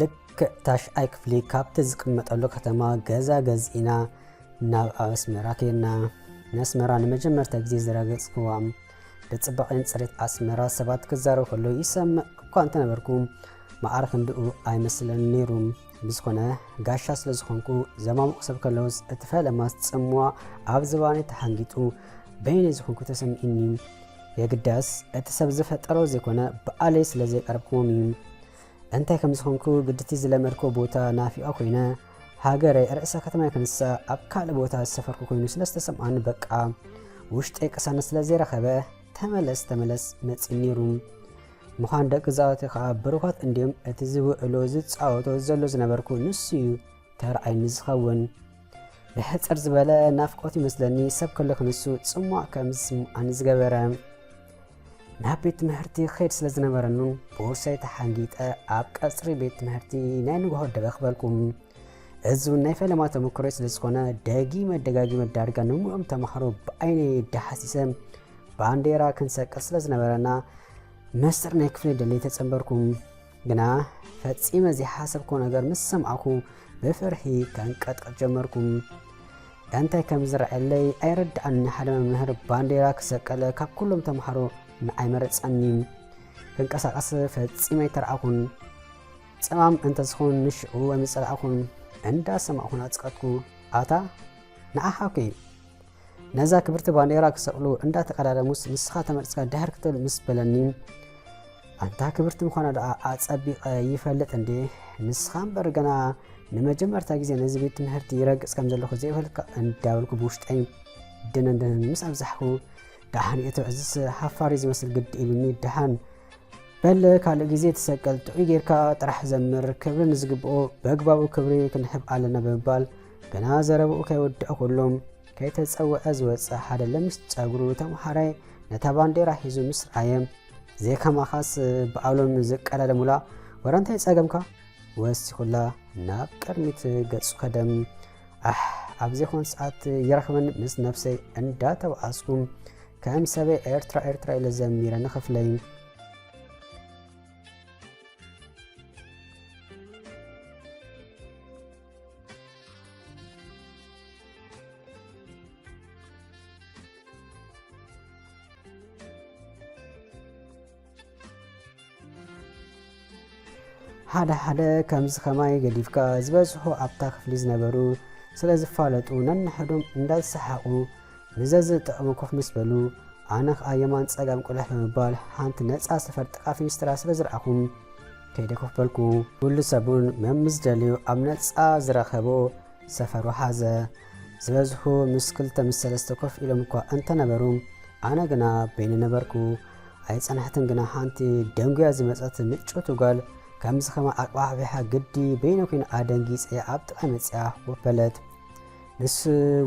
ልክዕ ታሽዓይ ክፍሊ ካብቲ ዝቕመጠሉ ከተማ ገዛ ገዚእና ናብ ኣስመራ ከድና። ንኣስመራ ንመጀመርታ ግዜ ዝረገጽክዋ ብጽባቐን ጽሬት ኣስመራ ሰባት ክዛረቡ ከለዉ ይሰምዕ እኳ እንተነበርኩ፣ ማዕረ ክንድኡ ኣይመስለኒ ነይሩ። ብዝኾነ፣ ጋሻ ስለ ዝኾንኩ፣ ዘማሙቕ ሰብ ከለውስ እቲ ፈለማስ ጽምዋ ኣብ ዝባነይ ተሓንጊጡ በይነይ ዝኾንኩ ተሰሚዑኒ። የግዳስ፣ እቲ ሰብ ዝፈጠሮ ዘይኮነ፣ ባዕለይ ስለ ዘይቀረብክዎም እዩ። እንታይ ከም ዝኾንኩ ግድቲ ዝለመድክዎ ቦታ ናፊቐ ኮይነ፣ ሃገረይ ርእሰ ከተማይ ክንሳ ኣብ ካልእ ቦታ ዝሰፈርኩ ኮይኑ ስለ ዝተሰምዓኒ በቃ ውሽጠይ ቅሳነት ስለ ዘይረኸበ ተመለስ ተመለስ መጺኡ ነይሩ። ምዃን ደቂ ዛወቲ ከኣ ብሩኻት እንድዮም እቲ ዝውዕሎ ዝጻወቶ ዘሎ ዝነበርኩ ንሱ እዩ ተረኣይኒ ዝኸውን። ብሕጽር ዝበለ ናፍቆት ይመስለኒ ሰብ ከሎ ክንሱ ጽሟቕ ከም ዝስምዓኒ ዝገበረ። ናብ ቤት ትምህርቲ ክኸይድ ስለ ዝነበረኒ፣ ቦርሳይ ተሓንጊጠ ኣብ ቀጽሪ ቤት ትምህርቲ ናይ ንግሆ ደበኽ በልኩ። እዚ እውን ናይ ፈለማ ተመክሮይ ስለ ዝኾነ፣ ደጊመ ደጋጊመ ዳርጋ ንሙሉኦም ተማሃሮ ብዓይነይ ዳሃሲሰ ባንዴራ ክንሰቅል ስለ ዝነበረና፣ መስርዕ ናይ ክፍለይ ደልየ ተጸንበርኩ። ግና ፈጺመ ዘይሓሰብክዎ ነገር ምስ ሰማዕኩ፣ ብፍርሒ ከንቀጥቀጥ ጀመርኩ። እንታይ ከም ዝረኣየለይ ኣይርድኣንን። ሓደ መምህር ባንዴራ ክሰቅል ካብ ኩሎም ተምሃሮ ንዓይ መረጸኒ። ክንቀሳቐስ ፈጺመ ኣይተራእኹን። ጸማም እንተዝኹን ንሽዑ ኣይምጸላእኹን። እንዳሰማዕኹ ናጽቀጥኩ። ኣታ ንዓኻ እኮ እዩ። ነዛ ክብርቲ ባንዴራ ክሰቕሉ እንዳተቐዳደሙስ ንስኻ ተመሪጽካ ድሕር ክትብል ምስ በለኒ፣ ኣንታ ክብርቲ ምዃና ደኣ ኣጸቢቐ ይፈልጥ እንዴ? ንስኻ እምበር ገና ንመጀመርታ ግዜ ነዚ ቤት ትምህርቲ ይረግጽ ከም ዘለኹ ዘይፈልጥካ እንዳበልኩ ብውሽጠይ ድንን ድንን ምስ ኣብዛሕኩ፣ ደሓን እቶ እዝስ ሃፋሪ ዝመስል ግዲ ኢሉኒ። ደሓን በል ካልእ ግዜ ትሰቀል ጥዑይ ጌርካ ጥራሕ ዘምር፣ ክብሪ ንዝግብኦ በግባቡ ክብሪ ክንሕብ ኣለና ብምባል ገና ዘረብኡ ከይወድኦ ከሎ ከይተጸውዐ ዝወጸ ሓደ ለሚስ ጸጉሩ ተምሃራይ ነታ ባንዴራ ሒዙ ምስ ረኣየ፣ ዘይከማኻስ ብኣሎም ዝቀዳደሙላ፣ ወረ እንታይ ጸገምካ? ወሲኹላ ናብ ቅድሚት ገጹ ከደ። ኣሕ፣ ኣብ ዘይኮን ሰዓት ይረኽበኒ ምስ ነብሰይ እንዳተባኣስኩ ከም ሰበይ ኤርትራ ኤርትራ ኢለ ዘሚረ ንኽፍለይ። ሓደ ሓደ ከምዚ ከማይ ገዲፍካ ዝበዝሑ ኣብታ ክፍሊ ዝነበሩ ስለ ዝፋለጡ ነንሕዶም እንዳተሰሓቑ ንዘዝጥዕሙ ኮፍ ምስ በሉ ኣነ ኸኣ የማን ጸጋም ቁልሕ ብምባል ሓንቲ ነጻ ሰፈር ጥቓ ፊኒስትራ ስለ ዝረኣኹ ከይደ ኮፍ በልኩ። ኩሉ ሰቡን መምዝደልዩ ኣብ ነጻ ዝረኸቦ ሰፈሩ ሓዘ። ዝበዝሑ ምስ ክልተ ምስ ሰለስተ ኮፍ ኢሎም እኳ እንተነበሩ፣ ኣነ ግና በይነ ነበርኩ። ኣይጸናሕትን ግና ሓንቲ ደንጉያ ዝመጸት ምጭውቲ ጓል ከምዚ ከማ ኣቅባሕቢሓ ግዲ በይነ ኮይነ ኣደንጊጸያ ኣብ ጥቓይ መጺኣ ኮፍ በለት። ንሱ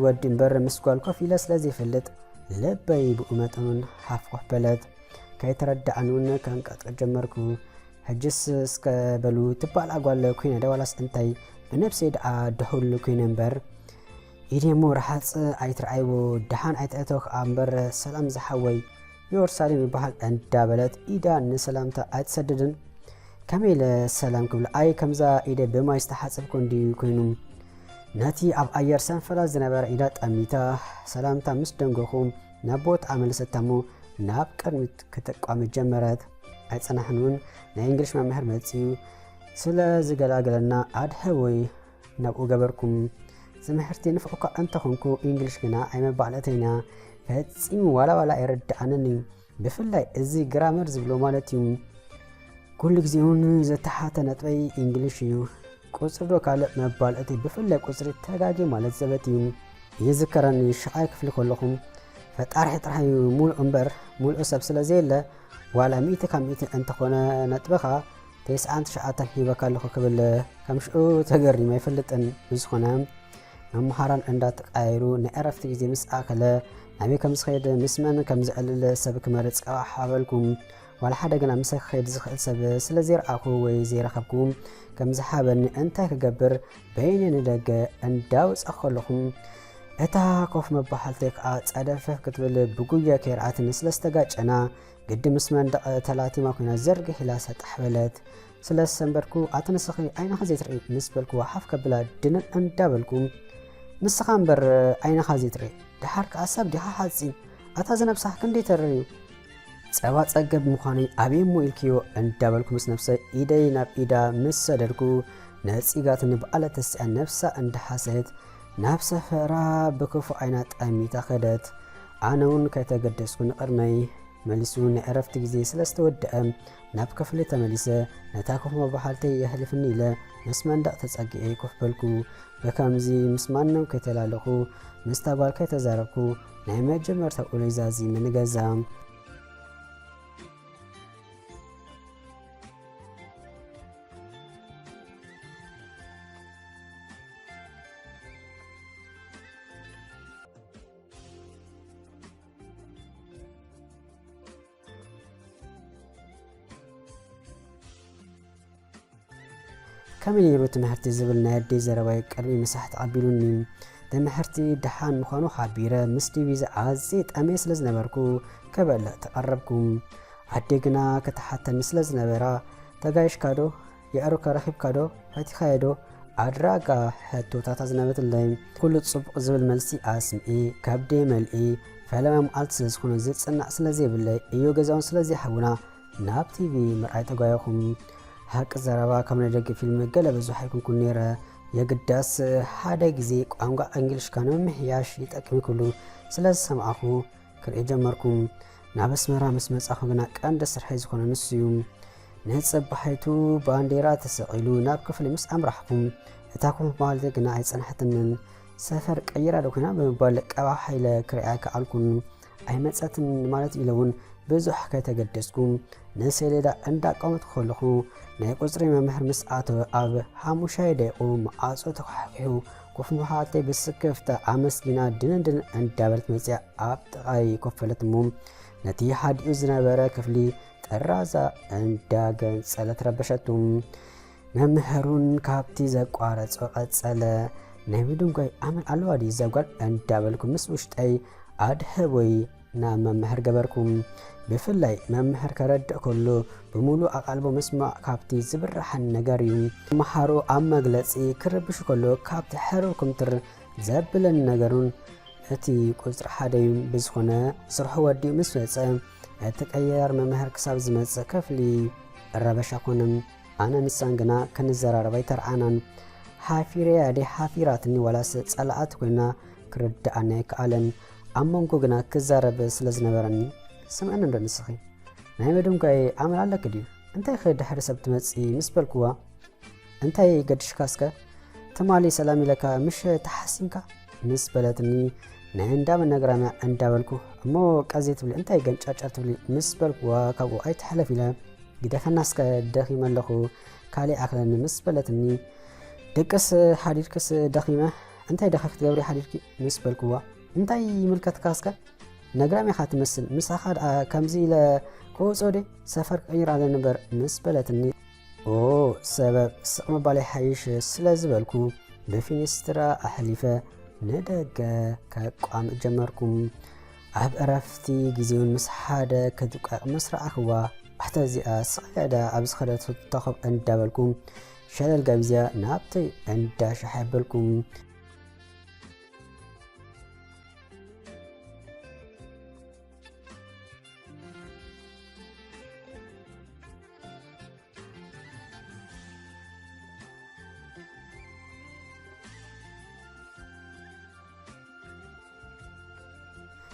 ወዲ እምበር ምስ ጓል ኮፍ ኢለ ስለ ዘይፈልጥ ልበይ ብኡ መጠኑን ሓፍ ኮፍ በለት። ከይተረድኣኒ እውን ከንቀጥቀጥ ጀመርኩ። ሕጅስ እስከ በሉ ትባል ኣጓለ ኮይነ ደ ዋላስ እንታይ ብነብሰይ ደኣ ደሁሉ ኮይነ እምበር። ኢደይ እሞ ረሓጽ ኣይትረኣይዎ ደሓን ኣይትእተው ከኣ እምበር ሰላም ዝሓወይ ዮርሳሌም ይበሃል እንዳበለት ኢዳ ንሰላምታ ኣይትሰድድን። ከመይ ኢለ ሰላም ክብል ኣይ ከምዛ ኢደ ብማይ ዝተሓጸብኩ እንድዩ ኮይኑ። ነቲ ኣብ ኣየር ሰንፈላ ዝነበረ ኢዳ ጠሚታ ሰላምታ ምስ ደንገኹ ናብ ቦታኣ መለሰታ እሞ ናብ ቅድሚት ክትቋመት ጀመረት። ኣይጸናሕን እውን ናይ እንግሊሽ መምህር መጺኡ ስለ ዝገላገለና ኣድሀቦይ ናብኡ ገበርኩም። ትምህርቲ ንፉዕ እኳ እንተኾንኩ እንግሊሽ ግና ኣይመባእለተይና ፈጺሙ ዋላ ዋላ ኣይርድኣንን እዩ። ብፍላይ እዚ ግራመር ዝብሎ ማለት እዩ። ኩሉ ግዜ እውን ዝተሓተ ነጥበይ እንግሊሽ እዩ። ቁጽሪ ዶ ካልእ መባልእቲ ብፍላይ ቁጽሪ ተጋጌ ማለት ዘበት እዩ። ይዝከረኒ ሽዓይ ክፍሊ ከለኹም ፈጣሪ ጥራሕ እዩ ሙሉእ እምበር ሙሉእ ሰብ ስለ ዘየለ ዋላ ሚእቲ ካብ ሚእቲ እንተኾነ ነጥብኻ ተስዓን ትሽዓተን ሂበካ ኣለኹ ክብል ከም ሽዑ ተገሪመ ኣይፈልጥን። ብዝኾነ መምሃራን እንዳተቃየሩ ናይ ዕረፍቲ ግዜ ምስ ኣኸለ ናበይ ከም ዝኸይድ ምስ መን ከም ዝዕልል ሰብ ክመርጽ ቀባሕ ኣበልኩ። ዋላ ሓደ ግና ምሳይ ክኸይድ ዝኽእል ሰብ ስለ ዘይረኣኹ ወይ ዘይረኸብኩ ከም ዝሓበኒ እንታይ ክገብር በይነ ንደገ እንዳወጻኹ ከለኹ እታ ኮፍ መባሃልተይ ከኣ ጸደፈፍ ክትብል ብጉያ ከይርኣትኒ ስለ ዝተጋጨና ግዲ ምስ መንደቕ ተላቲማ ኮይና ዘርግሕ ኢላ ሰጣሕ በለት። ስለ ዝሰንበድኩ፣ ኣቲ ንስኺ ዓይንኻ ዘይትርኢ ምስ በልክዋ፣ ሓፍ ከብላ ድንን እንዳበልኩ፣ ንስኻ እምበር ዓይንኻ ዘይትርኢ፣ ደሓር ከኣ ሰብ ዲኻ ሓጺን? ኣታ ዝነብሳሕ ክንደይ ተርር እዩ? ጸባ ጸገብ ምዃነይ ኣበይ እሞ ኢልክዮ እንዳበልኩ ምስ ነብሰ ኢደይ ናብ ኢዳ ምስ ሰደድኩ፣ ነጺጋትኒ ብኣለ ተሲኣ ነብሳ እንዳሓሰየት ናብ ሰፈራ ብክፉ ዓይና ጠሚታ ከደት። ኣነ እውን ከይተገደስኩ ንቕድመይ መሊሱ ናይ ዕረፍቲ ግዜ ስለ ዝተወደአ፣ ናብ ክፍሊ ተመሊሰ፣ ነታ ኮፍ መባሓልተይ የሕልፍኒ ኢለ ምስ መንደቕ ተጸጊዐ ኮፍ በልኩ። ብከምዚ ምስ ማንም ከይተላለኹ፣ ምስታ ጓል ከይተዛረብኩ፣ ናይ መጀመርታ ውሎይ ዛዚመ ንገዛ። ከመይ ነይሩ ትምህርቲ ዝብል ናይ ኣደይ ዘረባይ ቅድሚ ምሳሕ ተቐቢሉኒ። ትምህርቲ ደሓን ምዃኑ ሓቢረ፣ ምስ ዲቪዛ ኣዝየ ጠምየ ስለ ዝነበርኩ፣ ክበልዕ ተቐረብኩ። ኣደይ ግና ክትሓተኒ ስለ ዝነበራ፣ "ተጋይሽካ ዶ? የዕሩካ ረኺብካ ዶ? ፈቲኻዮ ዶ?" ኣድራጋ ሕቶታት ኣዝነበትለይ። ኩሉ ጽቡቕ ዝብል መልሲ ኣስምኢ፣ ከብደይ መልኢ፣ ፈለማ መዓልቲ ስለ ዝኾነ ዝጽናዕ ስለ ዘይብለይ፣ እዮ ገዛውን ስለ ዘይሓውና፣ ናብ ቲቪ ምርኣይ ተጓየኹ። ሓቂ ዘረባ፣ ካብ ናይ ደገ ፊልም ገለ ብዙሕ ኣይኮንኩን ነይረ። የግዳስ፣ ሓደ ግዜ ቋንቋ እንግሊሽ ካብ ንምምሕያሽ ይጠቅም ክብሉ ስለ ዝሰማዕኹ ክርኢ ጀመርኩ። ናብ ኣስመራ ምስ መጻኹ ግና ቀንዲ ስርሐይ ዝኾነ ንሱ እዩ። ንጽባሒቱ ባንዴራ ተሰቒሉ ናብ ክፍሊ ምስ ኣምራሕኹ፣ እታ ኮፍ መባልቲ ግና ኣይጸንሐትንን። ሰፈር ቀይራ ዶ ኮይና ብምባል ቀባሕ ኢለ ክርእያ ከኣልኩን። ኣይመጸትን ማለት ኢለ እውን ብዙሕ ከይተገደስኩ፣ ንሰሌዳ እንዳቀመጥኩ ከለኹ፣ ናይ ቁጽሪ መምህር ምስ ኣተወ፣ ኣብ ሓሙሻይ ደቂቑ ማዕጾ ተኳሕኲሑ፣ ኮፍ መባልተይ ብስክፍታ ኣመስጊና ድንን ድንን እንዳበለት መጺኣ ኣብ ጥቓይ ኮፍ በለት እሞ፣ ነቲ ሃዲኡ ዝነበረ ክፍሊ ጥራዛ እንዳገንጸለት ረበሸቱ። መምህር እውን ካብቲ ዘቋረጾ ቀጸለ። ናይ ምድንጓይ ኣመል ኣለዋ ድዩ እዛ ጓል እንዳበልኩ ምስ ውሽጠይ ኣድህቦይ ናብ መምህር ገበርኩ። ብፍላይ መምህር ከረድእ ከሎ ብምሉእ ኣቓልቦ ምስማዕ ካብቲ ዝብርሃኒ ነገር እዩ። ተመሃሮ ኣብ መግለጺ ክርብሹ ከሎ ካብቲ ሕርር ኩምትር ዘብለኒ ነገር እውን እቲ ቁጽሪ ሓደ እዩ። ብዝኾነ ስርሑ ወዲኡ ምስ መጸ፣ እቲ ቀያር መምህር ክሳብ ዝመጽእ ክፍሊ ረበሻ ኮነ። ኣነ ንሳን ግና ክንዘራረብ ኣይተርኣናን። ሓፊረያ ደይ ሓፊራትኒ ዋላስ ጸላኣት ኮይና ክርድኣኒ ኣይከኣለን። ኣብ መንጎ ግና ክዛረብ ስለ ዝነበረኒ፣ "ስምዕኒ እንዶ ንስኺ፣ ናይ ምድንጓይ ኣመል ኣለኪ ድዩ? እንታይ ከ ድሕሪ ሰብ ትመጺ?" ምስ በልክዋ፣ "እንታይ ገድሽካ እስከ? ትማሊ ሰላም ኢለካ ምሽ ተሓሲምካ?" ምስ በለትኒ፣ ናይ እንዳ መነግራምያ እንዳበልኩ፣ "እሞ ቀዜ ትብሊ፣ እንታይ ገንጨርጨር ትብሊ?" ምስ በልክዋ፣ ካብኡ ኣይትሕለፍ ኢለ፣ "ግደፈና እስከ፣ ደኺመ ኣለኹ፣ ካልእ ኣኽለኒ" ምስ በለትኒ፣ "ደቅስ ሓዲርክስ ደኺመ፣ እንታይ ደኸ ክትገብሪ ሓዲርኪ?" ምስ በልክዋ፣ "እንታይ ይምልከትካ እስከ? ነግራም ኢኻ ትመስል፣ ምሳኻ ደኣ ከምዚ ኢለ ክወጾ ድየ? ሰፈር ክቕይር ኣለኒ እምበር" ምስ በለትኒ፣ "ኦ፣ ሰበብ ስቕ ምባል ይሓይሽ" ስለ ዝበልኩ፣ ብፊኒስትራ ኣሕሊፈ ንደገ ከቋምእ ጀመርኩ። ኣብ ዕረፍቲ ግዜውን ምስ ሓደ ክትቃቕ ምስ ረኣኽዋ፣ "ኣታ እዚኣ ስቕ ኢላ ድያ ኣብ ዝኸደት ትተኸብ?" እንዳበልኩ፣ ሸለል ጋቢዝያ ናብተይ እንዳ ሻሕ ኣበልኩ።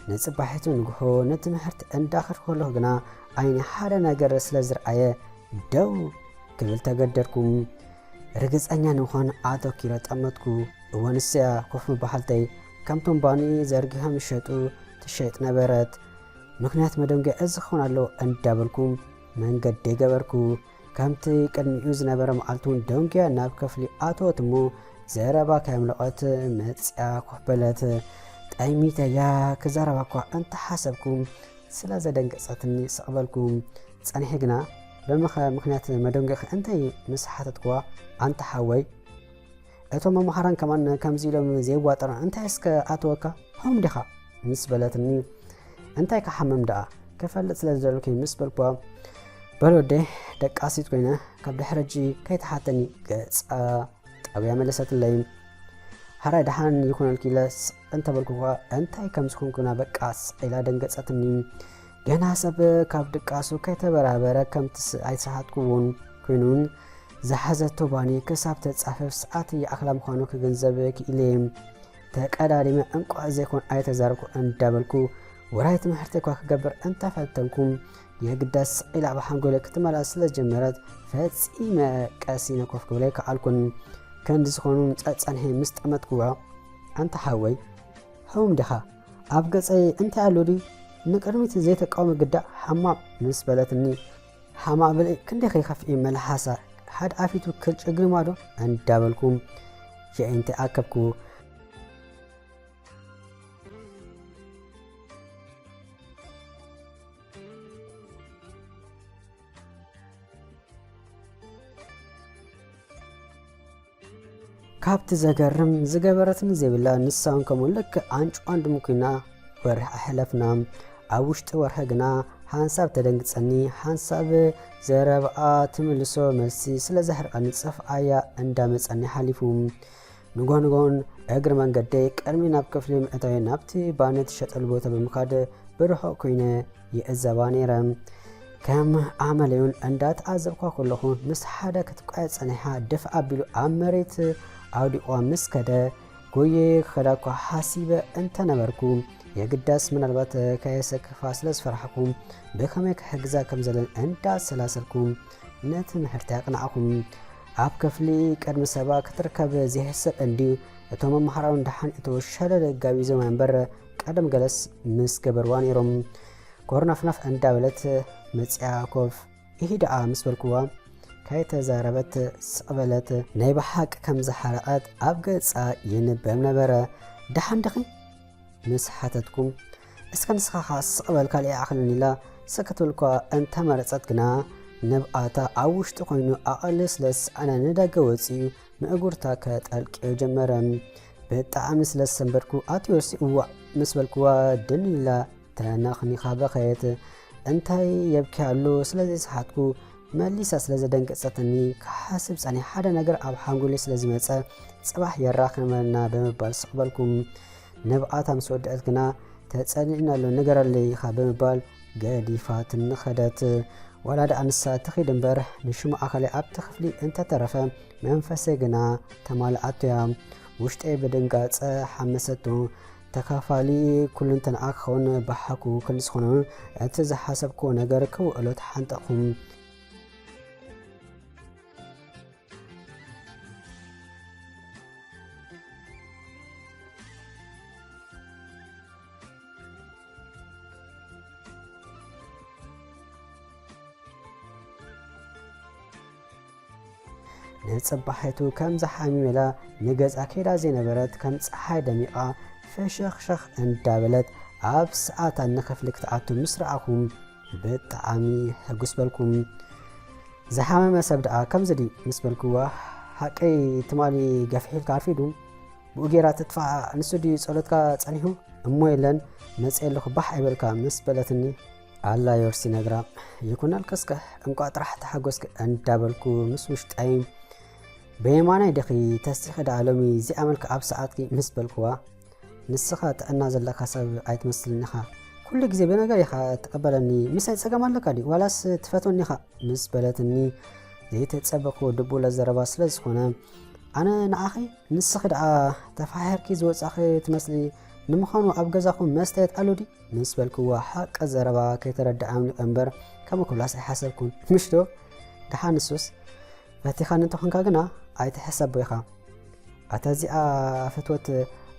ንጽባሒቱ ንግሆ ንትምህርቲ እንዳኸድኩ ከለኹ ግና፣ ዓይኒ ሓደ ነገር ስለ ዝረኣየ፣ ደው ክብል ተገደድኩ። ርግጸኛ ንምዃን ኣተኪረ ጠመትኩ። እወ፣ ንሰያ ኮፍ መባሓልተይ፣ ከምቶም ባኒ ዘርጊሖም ይሸጡ ትሸይጥ ነበረት። ምኽንያት መደንጎያ እዚ ክኸውን ኣለዎ እንዳበልኩ መንገደይ ገበርኩ። ከምቲ ቅድሚኡ ዝነበረ መዓልቲ እውን ደንጉያ ናብ ክፍሊ ኣተወት እሞ፣ ዘረባ ከየምለቐት መጺኣ ኮፍ በለት። ጠሚተያ ክዛረባ እኳ እንተሓሰብኩ፣ ስለ ዘደንገጸትኒ ስቕ በልኩ። ጸኒሐ ግና፣ "ሎሚ ኸ ምኽንያት መደንጎኺ እንታይ?" ምስ ሓተትክዋ፣ "ኣንታ ሓወይ፣ እቶም መምሃራን ከማን ከምዚ ኢሎም ዘይዋጠሩ፣ እንታይ እስከ ኣተወካ? ሕሙም ዲኻ?" ምስ በለትኒ፣ "እንታይ ክሓምም ደኣ? ክፈልጥ ስለ ዝደለኩ" ምስ በልክዋ፣ በል ወደይ፣ ደቃሲት ኮይነ ካብ ድሕሪ ሕጂ ከይተሓተኒ ገጻ ጣብያ መለሰትለይ። ሓራይ ደሓን ይኹነልኪ ኢለ ስቕ እንተበልኩዋ፣ እንታይ ከም ዝኾንኩ ግና በቃ ስቕ ኢላ ደንገጸትኒ። ገና ሰብ ካብ ድቃሱ ከይተበራበረ ከምቲ ስ-፣ ኣይተሳሓትኩዎን ኮይኑን ዝሓዘቶ ባኒ ክሳብ ተጻፈፍ ሰዓት ይኣኽላ ምዃኑ ክግንዘብ ክኢለ። ተቀዳዲመ እንቋዕ ዘይኮን ኣይተዛረብኩ እንዳበልኩ፣ ወራይ ትምህርቲ እኳ ክገብር እንተፈተንኩ፣ የግዳስ ስቕ ኢላ ኣብ ሓንጎለ ክትመላለስ ስለ ዝጀመረት፣ ፈጺመ ቀሲነ ኮፍ ክብለ ኣይከኣልኩን። ክንዲ ዝኾኑ ጸጸንሒ ምስ ጠመትኩዋ፣ ኣንታ ሓወይ፣ ሕሙም ዲኻ? ኣብ ገጸይ እንታይ ኣሎ ድዩ? ንቅድሚት ዘይተቃውሚ ግዳ ሓማቕ ምስ በለትኒ፣ ሓማቕ ብልዒ ክንደይ ከይኸፍእ እዩ መልሓሳ፣ ሓድኣፊቱ ክጭግማ ዶ እንዳበልኩ የዒንቲ ኣከብኩ። ካብቲ ዘገርም ዝገበረትን ዘይብላ ንሳ እውን ከምኡ ልክዕ ኣንጭዋን ድሙን ኮይና ወርሒ ኣሕለፍና። ኣብ ውሽጢ ወርሒ ግና ሓንሳብ ተደንግጸኒ፣ ሓንሳብ ዘረባኣ ትምልሶ መልሲ ስለ ዘሕርቐኒ ጽፍዓያ እንዳመጸኒ ሓሊፉ። ንጎንጎን እግሪ መንገደይ ቅድሚ ናብ ክፍሊ ምእታዊ ናብቲ ባኒ ትሸጠሉ ቦታ ብምኻድ ብርሑቕ ኮይነ ይዕዘባ ነይረ። ከም ኣመለዩን እንዳተዓዘብኳ ከለኹ ምስ ሓደ ክትቋየ ጸኒሓ ድፍ ኣቢሉ ኣብ መሬት ኣውዲቑዋ ምስ ከደ ጎየ ክኸዳ እኳ ሓሲበ እንተነበርኩ የግዳስ ምናልባት ከየሰክፋ ስለ ዝፈራሕኩ ብኸመይ ክሕግዛ ከም ዘለን እንዳሰላሰልኩ ነቲ ምሕርቲ ኣቕናዕኹም። ኣብ ክፍሊ ቅድሚ ሰባ ክትርከብ ዘይሕሰብ እንድዩ። እቶም መምሃራውን ደሓን እቶ ሸለል ጋቢዞም እምበር ቀደም ገለስ ምስ ገበርዋ ነይሮም። ኮርናፍናፍ እንዳበለት መጽያ ኮፍ ኢሂ ደኣ ምስ በልክዋ፣ ከይተዛረበት ስቕ በለት። ናይ ብሓቂ ከም ዝሓረቐት ኣብ ገጻ ይንበብ ነበረ። ደሓን ዲኺ? ምስ ሓተትኩም፣ እስከ ንስኻ ኸኣ ስቕ በል ካልእ ይኣኽለኒ ኢላ ስቕ ክትብል እኳ እንተመረጸት ግና፣ ንብኣታ ኣብ ውሽጢ ኮይኑ ኣቐልዩ ስለ ዝሰኣነ ንደገ ወጺኡ ምእጉርታ ከጠልቅዮ ጀመረ። ብጣዕሚ ስለ ዝሰንበድኩ፣ ኣቲ ወርሲ እዋእ ምስ በልክዋ ድን ኢላ ተነኽኒኻ በኸየት። እንታይ የብኪ ኣሎ ስለ ዘይሰሓትኩ መሊሳ ስለ ዘደንገጸትኒ ክሓስብ ጸኒሐ። ሓደ ነገር ኣብ ሓንጎለይ ስለ ዝመጸ ጽባሕ የራኽበና ብምባል ስቕ በልኩ። ንብኣታ ምስ ወደአት ግና ተጸሊእና ኣሎ ንገረለይ ኢኻ ብምባል ገዲፋትኒ ኸደት። ዋላ ደኣ ንሳ ትኺድ እምበር ንሽሙ ኣኻለይ ኣብቲ ክፍሊ እንተተረፈ መንፈሰይ ግና ተማልኣቶ እያ። ውሽጠይ ብድንጋጸ ሓመሰቶ። ተኻፋሊ ኩልንተንኣ ክኸውን በሓኩ ክንዲ ዝኾነ እቲ ዝሓሰብክዎ ነገር ክውዕሎ ተሓንጠቕኩ። ንጽባሒቱ ከም ዝሓሚመላ ንገዝኣ ከይዳ ዘይነበረት ከም ጸሓይ ደሚቓ ፈሸኽሸኽ እንዳበለት ኣብ ሰዓታ ንክፍሊ ክትኣቱ ምስ ረኣኹ ብጣዕሚ ሕጉስ በልኩ። ዝሓመመ ሰብ ደኣ ከምዚ ድዩ ምስ በልክዋ፣ ሓቀይ ትማሊ ገፊሕ ኢልካ ኣርፊዱ፣ ብኡ ጌራ ትጥፋእ ንሱ ድዩ ጸሎትካ ጸኒሑ? እሞ የለን፣ መጽየ ኣለኹ ባሕ ኣይበልካ ምስ በለትኒ፣ ኣላ ዮርሲ ነግራ፣ ይኩነልኪ እስከ እንቋዕ ጥራሕ ተሓጎስኪ እንዳበልኩ ምስ ውሽጠይ፣ በየማናይ ዲኺ ተሲኺ ደኣ ሎሚ እዚኣ መልክዕ ኣብ ሰዓትኪ ምስ በልክዋ፣ ንስኻ ጥዕና ዘለካ ሰብ ኣይትመስልን ኢኻ። ኩሉ ግዜ ብነገር ኢኻ ትቕበለኒ። ምሳይ ጸገም ኣለካ ድዩ? ዋላስ ትፈትወኒ ኢኻ? ምስ በለትኒ፣ ዘይተጸበኽዎ ድቡለ ዘረባ ስለ ዝኾነ፣ ኣነ ንዓኺ፣ ንስኺ ደኣ ተፋሒርኪ ዝወጻኺ ትመስሊ። ንምዃኑ ኣብ ገዛኹም መስተየት ኣሎ ድዩ? ምስ በልክዋ፣ ሓቂ ዘረባ ከይተረድኣ ኣምሊቐ እምበር፣ ከምኡ ክብላስ ኣይሓሰብኩን። ምሽ ዶ? ደሓን ንሱስ፣ ፈቲኻኒ እንተኾንካ ግና ኣይትሕሰቦ ኢኻ። ኣታ እዚኣ ፍትወት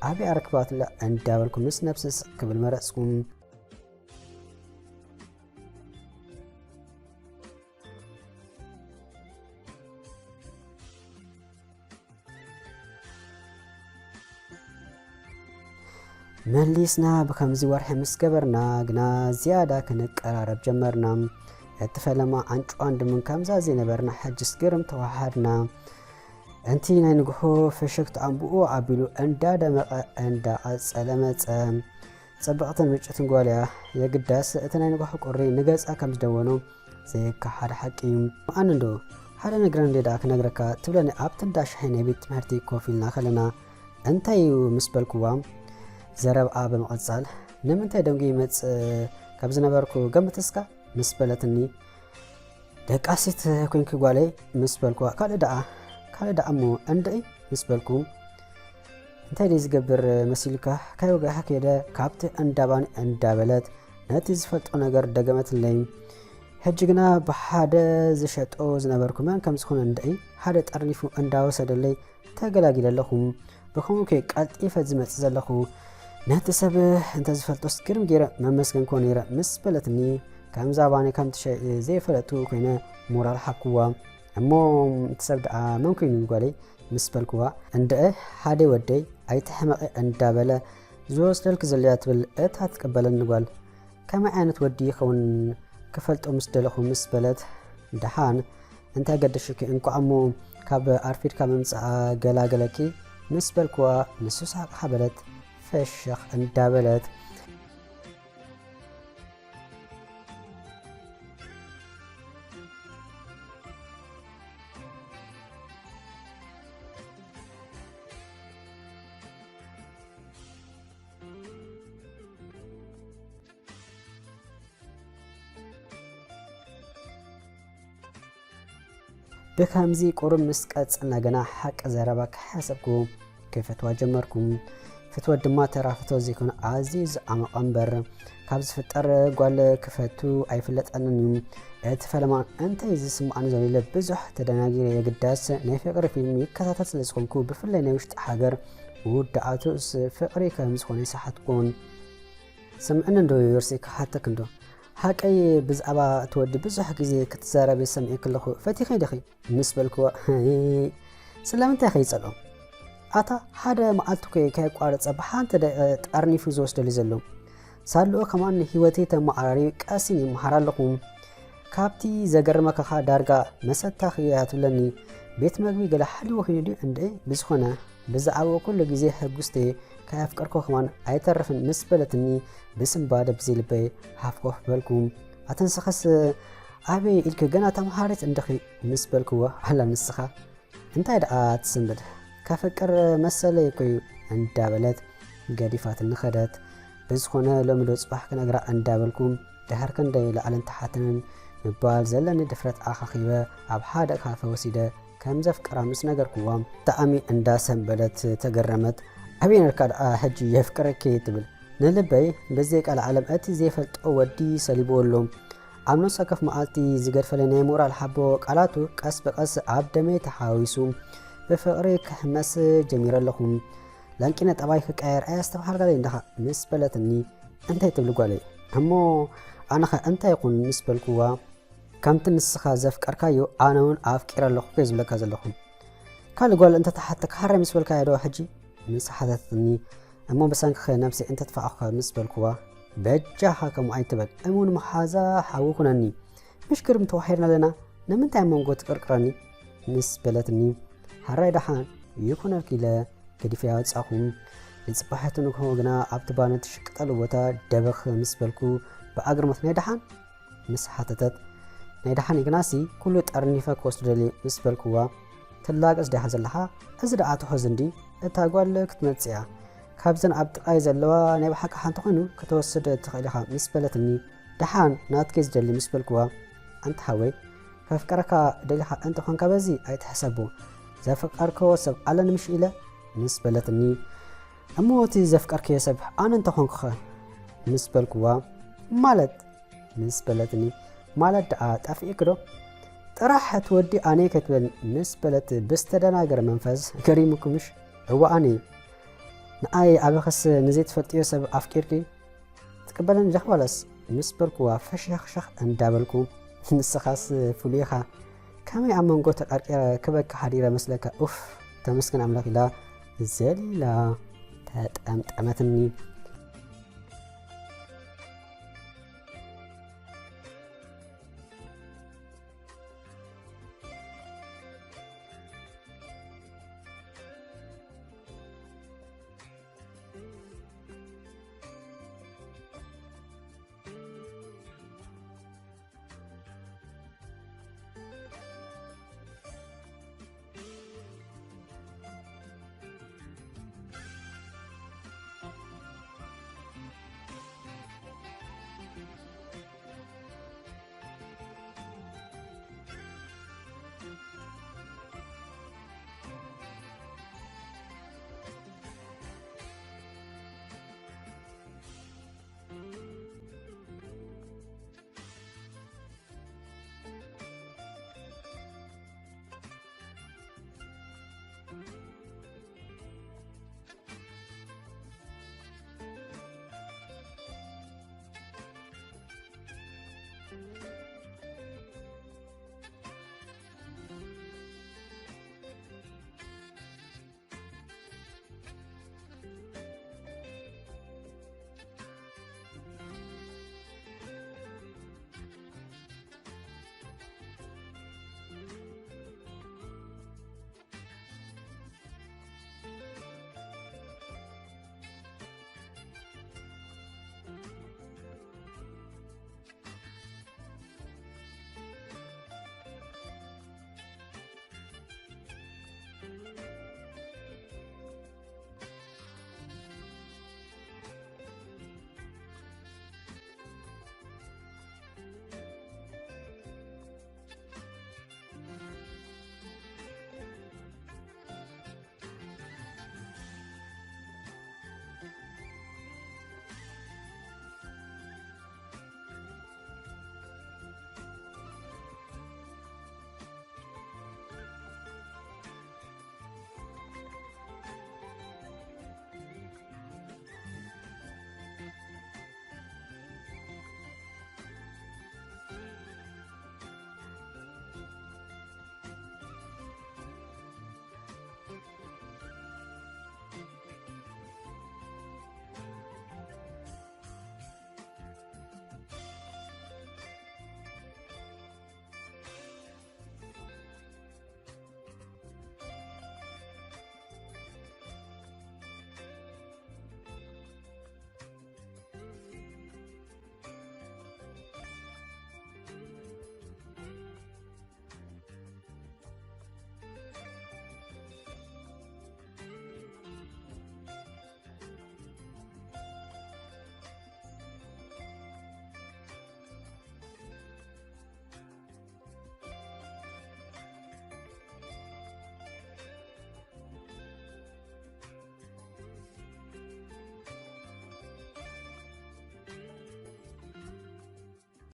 ኣበይ ኣረክባትላ እንዳበልኩ ምስ ነብሲ ስቕ ክብል መረጽኩ። መሊስና ብኸምዚ ወርሒ ምስ ገበርና ግና ዝያዳ ክንቀራረብ ጀመርና። እቲ ፈለማ ኣንጭዋን ድሙን ከምዛ ዘይነበርና ሕጅስ ግርም ተዋሃድና። እንቲ ናይ ንግሆ ፍሽክትኣን ብኡ ኣቢሉ እንዳደመቐ እንዳቐጸለ መጸ። ጽብቕትን ምጭትን ጓል እያ። የግዳስ እቲ ናይ ንግሆ ቁሪ ንገጻ ከም ዝደወኖ ዘይከሓድ ሓቂ እዩ። ኣነ እንዶ ሓደ ነገር እንደ ደኣ ክነግረካ ትብለኒ ኣብቲ እንዳ ሻሂ ናይ ቤት ትምህርቲ ኮፍ ኢልና ከለና እንታይ እዩ ምስ በልኩዋ ዘረብኣ ብምቕጻል ንምንታይ ደንጉ ይመጽእ ካብ ዝነበርኩ ገምትስካ ምስ በለትኒ ደቃሲት ኮንኪ ጓለይ ምስ በልኩዋ ካልእ ደኣ ካልእ ደኣ እሞ እንድዒ ምስ በልኩ እንታይ ደይ ዝገብር መሲልካ ካይ ወጋሓ ከይደ ካብቲ እንዳባን እንዳበለት ነቲ ዝፈልጦ ነገር ደገመትለይ። ሕጂ ግና ብሓደ ዝሸጦ ዝነበርኩ መን ከም ዝኾነ እንድዒ ሓደ ጠርኒፉ እንዳወሰደለይ ተገላጊለ ኣለኹ። ብኸምኡ ከ ቀልጢፈ ዝመጽእ ዘለኹ ነቲ ሰብ እንተ ዝፈልጦስ ግርም ገይረ መመስገንኮ ነይረ ምስ በለትኒ ከምዛ ባኒ ከም ትሸ ዘይፈለጡ ኮይነ ሞራል ሓኩዋ። እሞ እቲ ሰብ ደኣ መን ኮይኑ ጓለይ ምስ በልኩዋ እንድዒ ሓደ ወደይ ኣይትሕመቒ እንዳበለ ዝወስደልኪ ዘሎያ ትብል እታ ትቅበለኒ ጓል ከመይ ዓይነት ወዲ ይኸውን ክፈልጦ ምስ ደለኹ ምስ በለት ደሓን እንታይ ገደሽኪ እንኳዕ እሞ ካብ ኣርፊድካ ምምጻኣ ገላገለኪ ምስ በልኩዋ ንሱ ሳቅ ሓበለት ፈሸኽ እንዳበለት ብከምዚ ቁሩብ ምስ ቀጸልና ግና ሓቂ ዘረባ ከይሓሰብኩ ክፈትዋ ጀመርኩ። ፍትወት ድማ ተራ ፍትወት ዘይኮነ ኣዝዩ ዝዓመቐ እምበር ካብ ዝፍጠር ጓል ክፈቱ ኣይፍለጠንን እዩ። እቲ ፈለማ እንታይ ዝስምዓኒ ዘሎ ኢለ ብዙሕ ተደናጊረ የግዳስ ናይ ፍቅሪ ፊልም ይከታተል ስለ ዝኾንኩ ብፍላይ ናይ ውሽጢ ሃገር ውዳኣቱስ ፍቅሪ ከም ዝኾነ ይሰሓትኩን። ስምዕኒ እንዶ ዮርሲ ክሓተክ እንዶ ሓቀይ ብዛዕባ እቲ ወዲ ብዙሕ ግዜ ክትዛረቢ ሰሚዐ ከለኹ ፈቲኺ ዲኺ ምስ በልክዎ ስለምንታይ ከይጸልኦ ኣታ ሓደ መዓልቲ ኮ ከየቋረጸ ብሓንቲ ደቂቐ ጠርኒፉ ዝወስደሉ ዘሎ ሳልኦ ከማን ንህይወተይ ተመዓራሪ ቀሲን ይመሃር ኣለኹ ካብቲ ዘገርመካ ኸኣ ዳርጋ መሰታ ክያ ትብለኒ ቤት መግቢ ገለ ሓሊዎ ኮይኑ ድዩ እንድዒ ብዝኾነ ብዛዕባኡ ኩሉ ግዜ ሕጉስቲ ከየፍቀርኩ ከማን ኣይተርፍን ምስ በለትኒ ብስንባደ ብዘይልበይ ሃፍኮፍ በልኩ ኣተንስኸስ ኣበይ ኢልኪ ገና ተምሃሪት እንድኺ ምስ በልክዎ ኣላ ንስኻ እንታይ ደኣ ትስንብድ ከፍቅር መሰለይ እኮ እዩ እንዳበለት ገዲፋትኒ ኸደት ብዝኾነ ሎሚ ዶ ጽባሕ ክነግራ እንዳበልኩ ድሕር ክንደይ ላዕልን ታሕትን ምባል ዘለኒ ድፍረት ኣኻኺበ ኣብ ሓደ ካፈ ወሲደ ከም ዘፍቅራ ምስ ነገርክዋ ብጣዕሚ እንዳሰንበደት ተገረመት። ኣበይ ነርካ ደኣ ሕጂ የፍቅረኪ ትብል ንልበይ ብዘይ ቀልዓለም እቲ ዘይፈልጦ ወዲ ሰሊብዎ ኣሎ። ኣብ ነፍሲ ወከፍ መዓልቲ ዝገድፈለይ ናይ ሞራል ሓቦ ቃላቱ ቀስ ብቐስ ኣብ ደመይ ተሓዋዊሱ ብፍቕሪ ክሕመስ ጀሚረ ኣለኹ። ላንቂነ ጠባይ ክቀየር ኣየስተብሃልካለይ እንዲኻ ምስ በለትኒ እንታይ ትብሊ ጓለይ እሞ ኣነኸ እንታይ ይኹን ምስ በልክዋ ከምቲ ንስኻ ዘፍቀርካዮ ኣነ እውን ኣፍቂረ ኣለኹ እኮ ዝብለካ ዘለኹ። ካልእ ጓል እንተተሓተካ ሃራይ ምስ በልካያ ዶ ሕጂ? ምስ ሓተተትኒ እሞ ብሰንክኸ ነብሰይ እንተጥፋእኹኸ ምስ በልክዋ በጃኻ ከምኡ ኣይትበል እሙን መሓዛ ሓዊ ኩነኒ ምሽ ግርም ተዋሒርና ኣለና ንምንታይ ኣብ መንጎ ትቅርቅረኒ? ምስ በለትኒ ሃራይ ደሓን ይኩነልኪ ኢለ ገዲፈያ ወጻኹ። ንጽባሒቱ ንግሆ ግና ኣብቲ ባኒ ትሽቅጠሉ ቦታ ደበኽ ምስ በልኩ ብኣግርሞት ናይ ደሓን? ምስ ሓተተት ናይ ደሓን ግናሲ ኩሉ ጠርኒፈ ክወስዶ ደልየ ምስ በልክዋ ትላገጽ ዲኻ ዘለኻ እዚ ደኣ ትሑዝ እንዲ እታ ጓል ክትመጽእ እያ ካብዘን ኣብ ጥቓይ ዘለዋ ናይ ብሓቂ ሓንቲ ኮይኑ ክትወስድ ትኽእል ኢኻ ምስ በለትኒ ደሓን ናትኪ ዝደሊ ምስ በልክዋ ኣንታ ሓወይ ከፍቅረካ ደሊኻ እንተ ኾንካ በዚ ኣይትሕሰቦ ዘፍቀርክዎ ሰብ ኣለኒ ምሽ ኢለ ምስ በለትኒ እሞ እቲ ዘፍቀርክዮ ሰብ ኣነ እንተ ኾንኩኸ ምስ በልክዋ ማለት ምስ በለትኒ ማለት ደኣ ጠፊእኪ ዶ ጥራሕ እቲ ወዲ ኣነይ ከይትበልኒ ምስ በለት ብዝተደናገረ መንፈስ ገሪሙኪ ምሽ እወ ኣነይ ንኣይ ኣበኽስ ንዘይትፈልጥዮ ሰብ ኣፍቂርኪ ትቅበለኒ ዲኺ ዋላስ ምስ በልክዋ ፈሸኽሸኽ እንዳበልኩ ንስኻስ ፍሉይ ኢኻ ከመይ ኣብ መንጎ ተቀርቂረ ክበኪ ሓዲረ መስለካ ኡፍ ተመስገን ኣምላኽ ኢላ ዘሊላ ተጠምጠመትኒ